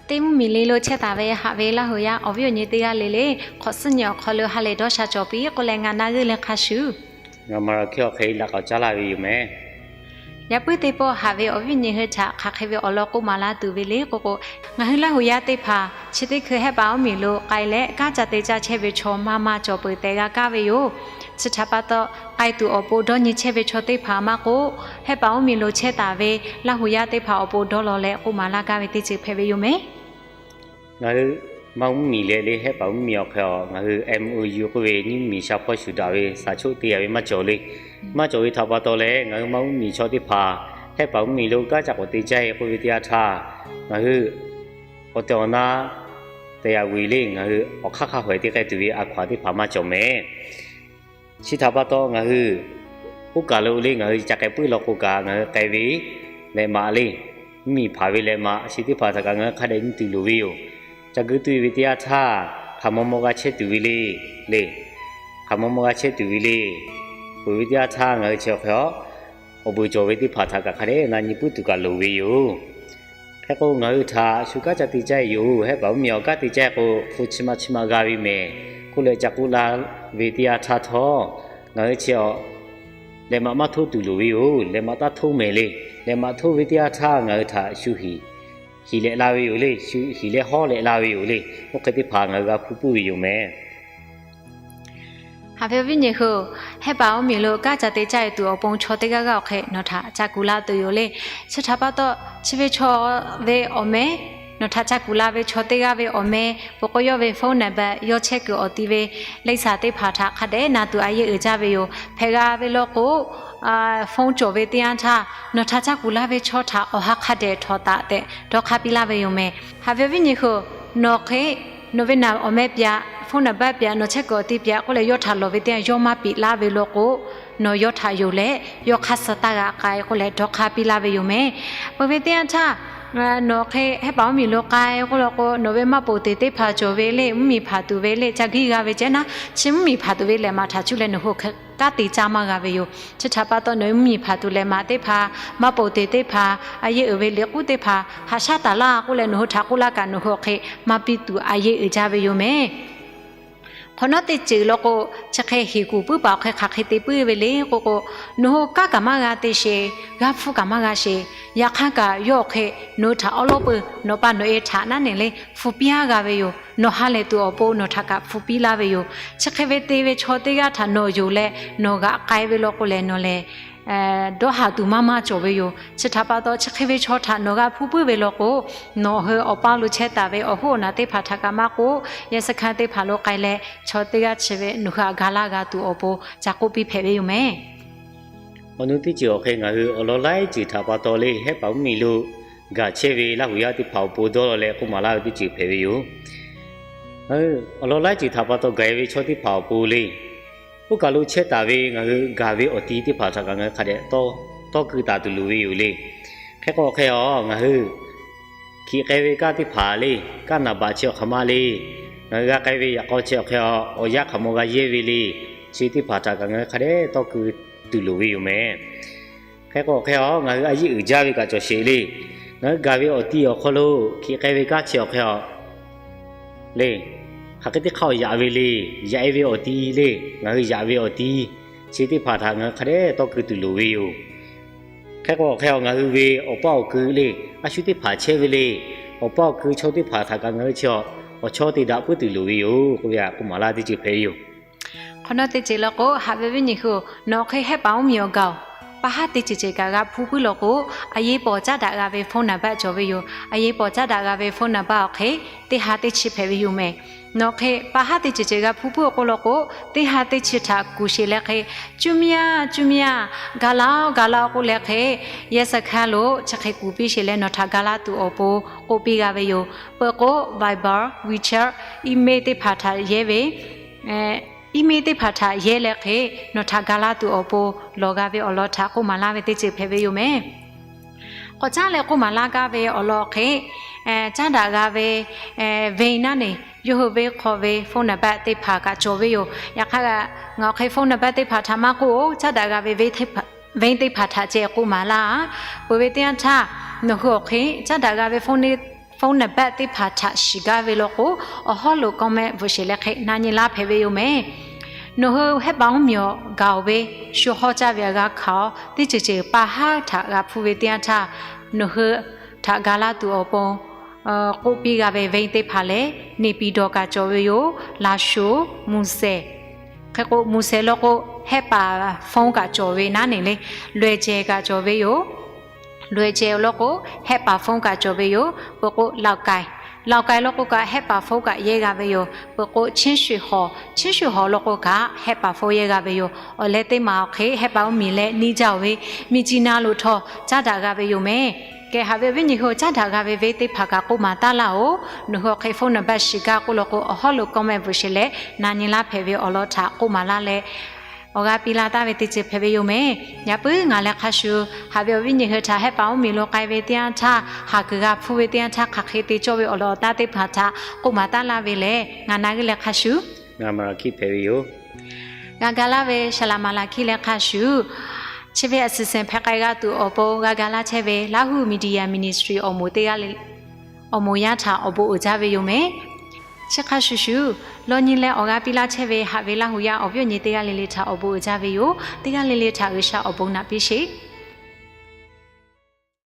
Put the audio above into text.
Teˇ mvuhˇmiˬ le lo chehˇ taˍ ve haꞈ ve Laˇ huˍ yaˇ awˬ viˉ awˬ nyi teˇ g'aˇ le le, hk'awꞈ suhˉ nyi awˬ hk'aw lo ha lehˬ dawˇ sha cawˬ piˇ k'oˆ leh ngaˬ na g'euˆ leh hk'a shuˍ, ngaˬ Maˍraˍhkiˆ awˬ hk'e laꞈ k'awꞈ caˉ laˇ ve yoˬ mehˍ. Yaꞈ puiˉ teˇ pawˆ haꞈ ve awˬ viˉ awˬ nyi hui htaꞈ hk'aˬ hk'e ve awˬ lawn k'oˆ maˍ laˇ tuˬ ve le k'oˆ k'o, ngaˬ hui Laˇ huˍ yaˇ teˇ hpaˍ chi teˇ hkui Hehˉ paˍ uˉ miˬ lo k'ai leh kanˉ ca te caˇ chehˇ ve chaw maˇ maˇ cawˬ peuˬ tehꞈ g'a kaˇ ve yoˬ. Chi htaꞈ pa taw, k'ai tuˬ awˬ pon dawˇ nyi chehˇ ve chaw teˇ hpaˍ maˇ k'oˆ, Hehˉ paˍ uˉ miˬ lo chehˇ taˍ ve Laˇ huˍ yaˇ teˇ hpaˍ awˬ pon dawˇ law leh k'oˆ maˍ laˇ gaˇ ve teˇ ceuˬ hpehꞈ ve yoˬ mehˍ. Ngaˬ hui Maˇ uˉ miˬ leh le Hehˉ paˍ uˉ miˬ awˬ hk'e a, ngaˬ hui M O U k'oˆ ve nyiˇ miˬ sha hpawˇ shuˍ daꞈ ve shaˍ choˆ te a ve maˇ cawˬ le. Maˇ cawˬ ve htaꞈ pa taw leh, ngaˬ hui Maˇ uˉ miˬ chaw teˇ hpaˍ Hehˉ paˍ uˉ miˬ lo kanˉ ca k'awꞈ te caˇ e k'oˆ ve teˇ yanˇ htaˇ, ngaˬ hui awˬ tehˬ awˬ na tehˬ yaꞈ g'uiˬ le ngaˬ hui awˬ hk'aˇ hk'aˇ hawehˬ teˇ k'ai tuˬ ve a hkaw aˬ teˇ hpaˍ maˇ cawˬ mehˍ. Chi htaꞈ pa taw ngaˬ hui oˇ kaˬ lo le ngaˬ hui ca k'ai puiˉ law k'o kaꞈ ngaˬ hui k'ai ve lehˬ maꞈ le, mvuhˇmiˬ hpanˍ ve lehˬ maꞈ chi teˇ hpaˍ htaꞈ kaꞈ ngaˬ hui hk'a dehꞈ nyi tuˬ loˍ ve yoˬ. Ca gu tuˬ ve teˇ yanˇ htaˇ, hk'aˬ maw maw g'a chehˇ tuˬ ve le, le, hk'aˬ maw maw g'a chehˇ tuˬ ve le, peuˬ ve teˇ yanˇ htaˇ ngaˬ hui chi awˬ hk'e a awˬ beuˬ cawˬ ve teˇ hpaˍ htaꞈ kaꞈ hk'a dehꞈ na nyi puiˉ tuˬ kaꞈ loˍ ve yoˬ. Hk'e k'o ngaˬ hui htaꞈ shu kanˉ ca te caˇ e yoˬ, Hehˉ paˍ uˉ miˬ awˬ kanˉ te caˇ e k'o hpu chi ma chi ma g'a ve mehˍ k'oˆ leh ca k'oˆ laˇ ve teˇ yanˇ htaˇ htawˇ, ngaˬ hui chi a lehˬ maꞈ maˇ htoˇ tuˬ loˍ ve yoˬ. Lehˬ maꞈ taˇ htoˇ mehˍ le. Lehˬ maꞈ htoˇ ve teˇ yanˇ htaˇ ngaˬ hui htaꞈ shu hiˍ leh la ve yoˬ le. Shu hiˍ leh hawˉ leh la ve yoˬ le. Oˇ hk'e teˇ hpaˍ ngaˬ hui g'a hpu puiˉ ve yoˬ mehˍ. Haꞈ ve awˬ viˉ awˬ nyi hui, Hehˉ paˍ uˉ miˬ lo kanˉ ca te caˇ e tuˬ awˬ pon chaw teˇ g'aˇ g'aˇ awˬ hk'e nawˬ htaꞈ ca kuˬ la tuˬ yoˬ le. Chi htaꞈ pa taw, chi ve chaw ve awˬ meh, nawˬ htaꞈ ca kuˬ la ve chaw teˇ g'aˇ ve awˬ meh, peuˬ k'o yawˇ ve phone number yawˇ chehˇ kuiˬ awˬ ti ve leh shaˍ teˇ hpaˍ htaꞈ hk'a dehꞈ na tuˬ a yeˇ uiˍ jaˇ ve yoˬ. Hpehꞈ g'a ve law k'o, phone cawˬ ve teˇ yanˇ htaˇ nawˬ htaꞈ ca kuˬ la ve chaw htaꞈ awˬ ha hk'a dehꞈ htawnˍ taˍ tehꞈ dawˇ hk'aˇ piˇ laˇ ve yoˬ mehˍ. Haꞈ ve awˬ viˉ awˬ nyi hui, nawˬ hk'e nawˬ ve naˍ awˬ meh pyaꞈ, phone number pyaꞈ, nawˬ chehˇ kuiˬ awˬ ti pyaꞈ k'oˆ leh yawˇ htaꞈ lawˬ ve teˇ yanˇ yawˇ maˇ piꞈ laˇ ve law k'o, nawˬ yawˇ htaꞈ yonˍ leh yawˇ hk'aˇ suh taˇ g'a k'ai k'oˆ leh dawˇ hk'aˇ piˇ laˇ ve yoˬ mehˍ. Peuˬ ve teˇ yanˇ htaˇ, nawˬ hk'e Hehˉ paˍ uˉ miˬ lo k'ai k'oˆ law k'o, nawˬ ve maˇ poˍ teꞈ teˇ hpaˍ cawˬ ve le, mvuhˇmiˬ hpanˍ tuˬ ve le, ca giˇ g'a ve ceh naˉ, chi mvuhˇmiˬ hpanˍ tuˬ ve lehˬ maꞈ htaꞈ cuˇ leh nawˬ hui hk'e kanˉ te caˇ maˇ g'a ve yoˬ. Chi htaꞈ pa taw nawˬ hui mvuhˇmiˬ hpanˍ tuˬ lehˬ maꞈ teˇ hpaˍ, maˇ poˍ teꞈ teˇ hpaˍ, a yeˇ uiˍ ve liꞈ k'uˉ teˇ hpaˍ haꞈ shaˉ taˍ laˇ k'oˆ leh nawˬ hui htaꞈ k'oˆ laˇ kaꞈ nawˬ hui awˬ hk'e maˇ piˇ tuˬ a yeˇ uiˍ jaˇ ve yoˬ mehˍ. Hk'awꞈ nawˉ teˇ ceuˬ law k'o, chi hk'e heˍ kuˬ puiˉ paˍ awˬ hk'e hk'aˬ hk'e te puiˉ ve le k'oˆ k'o, nawˬ hui kanˉ kaꞈ maˇ g'a te sheˍ, g'a hpuˇ kaꞈ maˇ g'a sheˍ. Yaꞈ hk'aˇ kaꞈ yawˇ awˬ hk'e nawˬ hui htaꞈ awˉ lawˉ peuˬ nawˬ pa nawˬ e htaꞈ naˉ neˬ le hpu piˇ aˉ g'a ve yoˬ. Nawˬ ha lehˬ tuˬ awˬ pon nawˬ htaꞈ kaꞈ hpu piˇ laˇ ve yoˬ. Chi hk'e ve te ve chaw teˇ g'aˇ htaꞈ nawˬ yonˍ leh nawˬ g'aꞈ k'ai ve law k'o lehˬ nawˬ lehˬ dawˇ haˍ tuˬ maˇ maˇ cawˬ ve yoˬ. Chi htaꞈ pa taw chi hk'e ve chaw htaꞈ nawˬ g'a hpuˇ puiˉ ve law k'o, nawˬ hui awˬ paˇ lo chehˇ taˍ ve awˬ hoˉ awˬ naˬ teˇ hpaˍ htaꞈ kaꞈ maˇ k'oˆ, yaˇ suh hkanˇ teˇ hpaˍ lo k'ai leh chaw teˇ g'aˇ chi ve nawˬ hui htaꞈ ga laˇ g'a tuˬ awˬ pon ca k'oˆ piˇ hpehꞈ ve yoˬ mehˍ. Awˬ nu teˇ ceuˬ awˬ hk'e ngaˬ hui awˬ lawn laiˉ ceuˬ htaꞈ pa taw le Hehˉ paˍ uˉ miˬ lo gaˬ chehˇ ve Laˇ huˍ yaˇ teˇ hpaˍ awˬ pon dawˇ law leh k'oˆ maˍ laˇ ve teˇ ceuˬ hpehꞈ ve yoˬ. Awˬ lawn laiˉ ceuˬ htaꞈ pa taw gaˬ e ve chaw teˇ hpaˍ awˬ pon le, oˇ kaˬ lo chehˇ taˍ ve ngaˬ hui gaˬ ve awˬ ti teˇ hpaˍ htaꞈ kaꞈ ngaˬ hui hk'a dehꞈ tawˇ, tawˇ keu taˍ tuˬ loˍ ve yoˬ le. Hk'e k'o hk'e a, ngaˬ hui hkiꞈ k'ai ve kanˉ teˇ hpaˍ le, kanˉ naˍ baꞈ chi awˬ hk'aˬ ma le, ngaˬ hui g'a k'ai ve yaꞈ k'aw chi awˬ hk'e a, awˬ yanˇ hk'aˬ maw g'a yehˇ ve le, chi teˇ hpaˍ htaꞈ kaꞈ ngaˬ hui hk'a dehꞈ tawˇ keu tuˬ loˍ ve yoˬ mehˍ. Hk'e k'o hk'e a, ngaˬ hui a yeˇ uiˍ jaˇ ve kaꞈ cawˬ sheˍ le. Ngaˬ hui gaˬ ve awˬ ti awˬ hk'aw lo hkiꞈ k'ai ve kanˉ chi awˬ hk'e a le, hk'aˬ hk'e teˇ hk'aˇ yaꞈ ve le, yaꞈ e ve awˬ ti le, ngaˬ hui yaꞈ ve awˬ ti, chi teˇ hpaˍ htaꞈ ngaˬ hui hk'a dehꞈ tawˇ keu tuˬ loˍ ve yoˬ. Hk'e k'o hk'e a, ngaˬ hui ve awˬ paˇ awˬ keu le, a shu teˇ hpaˍ chehˇ ve le, awˬ paˇ awˬ keu chaw teˇ hpaˍ htaꞈ kaꞈ ngaˬ hui chi a, awˬ chawˇ te daꞈ puiˉ tuˬ loˍ ve yoˬ k'oˆ ve a k'oˆ maˍ laˇ teˇ ceuˬ hpehꞈ ve yoˬ. Hk'awꞈ nawˉ teˇ ceuˬ law k'o, haꞈ ve viˉ nyi hui, nawˬ hk'e Hehˉ paˍ uˉ miˬ awˬ gaˬ oˬ, pa haˉ teˇ ceuˬ ceuˬ kaꞈ g'a hpuˇ puiˉ law k'o, a yeˇ paw caˉ daꞈ g'a ve phone number cawˬ ve yoˬ. A yeˇ paw caˉ daꞈ g'a ve phone number awˬ hk'e teˇ ha teˇ chi hpehꞈ ve yoˬ mehˍ. Nawˬ hk'e pa haˉ teˇ ceuˬ ceuˬ g'a hpuˇ puiˉ awˬ k'oˆ law k'o, teˇ ha teˇ chi htaꞈ kuˬ sheˍ leh hk'e, cuˇ miˇ yaˇ, cuˇ miˇ yaˇ, ga laˇ oˬ, ga laˇ oˬ k'oˆ leh hk'e, yaˇ suh hkanˇ lo chi hk'e kuˬ piˇ sheˍ leh nawˬ htaꞈ ga laˇ tuˬ awˬ pon k'oˆ piˇ g'a ve yoˬ. Peuˬ k'o Viber, WeChat, email teˇ hpaˍ htaꞈ yehˇ ve, email teˇ hpaˍ htaꞈ yehˇ leh hk'e nawˬ htaꞈ ga laˇ tuˬ awˬ pon lawˬ g'a ve awˬ lawn htaꞈ k'oˆ maˍ laˇ ve teˇ ceuˬ hpehꞈ ve yoˬ mehˍ. K'awꞈ caˉ leh k'oˆ maˍ laˇ gaˇ ve awˬ lawn hk'e, caˉ daꞈ g'a ve venˇ naˉ neˬ yawˇ hui venˇ hk'aw ve phone number teˇ hpaˍ kaꞈ cawˬ ve yoˬ. Yaꞈ hk'aˇ, ngaˬ awˬ hk'e phone number teˇ hpaˍ htaꞈ maˇ k'oˆ, caˉ daꞈ g'a ve venˇ teˇ hpaˍ htaꞈ ceh k'oˆ maˍ laˇ. Peuˬ ve teˇ yanˇ htaˇ, nawˬ hui awˬ hk'e caˉ daꞈ g'a ve phone phone number teˇ hpaˍ htaꞈ shiˍ gaˇ ve law k'o, awˬ hawˉ lo comment bvuhꞈ sheˍ leh hk'e na nyi laˇ hpehꞈ ve yoˬ mehˍ. Nawˬ hui hehˆ paˍ mvuhˇ miˬ awˬ gaˬ-oˬ ve, shu hawˉ caˇ ve a g'a hkanˍ-oˬ, teˇ ceuˬ ceuˬ pa haˉ htaꞈ g'a hpuˇ ve teˇ yanˇ htaˇ, nawˬ hui htaꞈ ga laˇ tuˬ awˬ pon k'oˆ piˇ g'a ve venˇ teˇ hpaˍ lehˬ, Neˇ piˇ dawˬ kaꞈ cawˬ ve yoˬ. Laˇ shuˍ, Mvuhˇ shehˍ, hk'e k'o Mvuhˇ shehˍ law k'o, hehˆ paˍ phone kaꞈ cawˬ ve naˉ neˬ le. Laweh cehˬ kaꞈ cawˬ ve yoˬ. Laweh cehˬ law k'o, hehˆ paˍ phone kaꞈ cawˬ ve yoˬ. Peuˬ k'o Laoˍ kaiˍ, Laoˍ kaiˍ law k'o kaꞈ hehˆ paˍ phone kaꞈ yehˇ g'a ve yoˬ. Peuˬ k'o Chiˇ shuˍ hawˍ, Chiˇ shuˍ hawˍ law k'o kaꞈ hehˆ paˍ phone yehˇ g'a ve yoˬ. Awˬ leh teˇ maˬ awˬ hk'e hehˆ paˍ mvuhˇ miˬ leh neˇ jaˇ-oˬ ve, miˬ ciˍ na lo htawˇ caˉ daꞈ g'a ve yoˬ mehˍ. Kehˬ, haꞈ ve awˬ viˉ nyi hui caˉ daꞈ g'a ve venˇ teˇ hpaˍ kaꞈ k'oˆ maˍ taˉ laˇ-oˬ. Nawˬ hui awˬ hk'e phone number shiˍ gaˇ k'oˆ law k'o, awˬ hawˉ lo comment bvuhꞈ sheˍ leh na nyi laˇ hpehꞈ ve awˬ lawn htaꞈ k'oˆ maˍ laˇ leh, awˬ g'aˇ piˇ laˇ taˍ ve teˇ ceuˬ hpehꞈ ve yoˬ mehˍ. Yaꞈ puiˉ ngaˬ leh hk'a shuˍ, haꞈ ve awˬ viˉ nyi hui htaꞈ hehˆ paˍ mvuhˇ miˬ lo k'ai ve teˇ yanˇ htaˇ, haˍ kuiˬ g'a hpuˇ ve teˇ yanˇ htaˇ, hk'aˬ hk'e te cawˇ ve awˬ lawn awˬ taˇ teˇ hpaˍ htaꞈ k'oˆ maˍ taˍ laˇ ve lehˬ, ngaˬ na g'uˇ leh hk'a shuˍ, ngaˬ maˍ laˬ hkiˆ hpehꞈ ve yoˬ. G'a ga laˇ ve Saˍ laꞈ maˍ laˬ hkiˆ leh hk'a shuˍ, chi ve a suhˍ suhˍ hpehꞈ k'ai g'a tuˬ awˬ pon g'a ga laˇ chehˇ ve Laˇ huˍ Media Ministry awˬ moˍ teˇ g'aˇ le, awˬ moˍ yaˇ htaꞈ awˬ bon uiˍ jaˇ ve yoˬ mehˍ. Chi hk'a shuˍ shuˍ, lawˇ nyi leh awˬ g'aˇ piˇ laˇ chehˇ ve haꞈ ve Laˇ huˍ yaˇ awˬ viˉ awˬ nyi teˇ g'aˇ le le htaꞈ awˬ bon uiˍ jaˇ ve yoˬ. Teˇ g'aˇ le le htaꞈ G'uiˬsha awˬ bon naꞈ piˇ sheˍ.